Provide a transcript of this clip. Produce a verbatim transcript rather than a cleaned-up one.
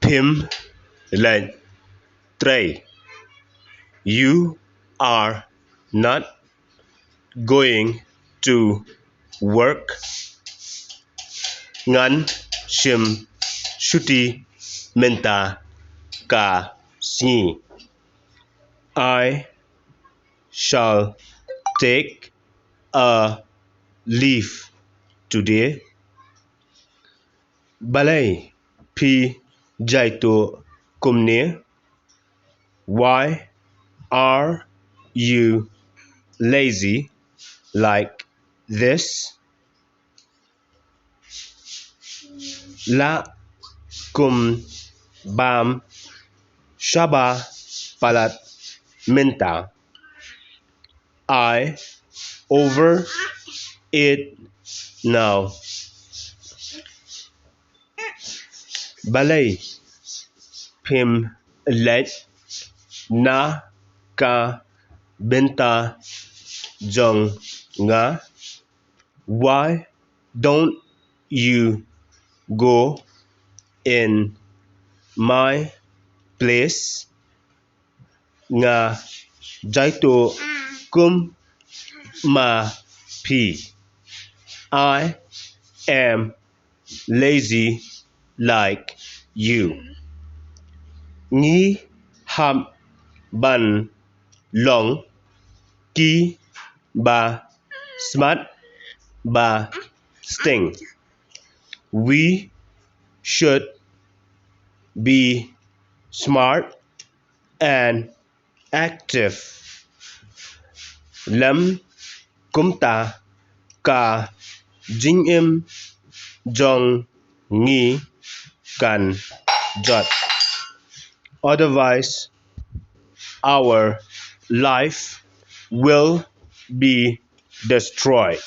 Phim leit trei. You are not going to work. Ngan shim shuti mynta ka sngi. I shall take a leave today. Balei phi jaituh kumne? Why are you lazy like this? La kum bam shaba palat mynta. I over it now. Balei phim leit na ka bynta jong nga? Why don't you go in my place? Nga jaituh kum ma phi. I am lazy like you. Ngi hap ban long ki ba smat ba sting. We should be smart and active. Lem kumta ka jingim jong ngi kan jot. Otherwise, our life will be destroyed.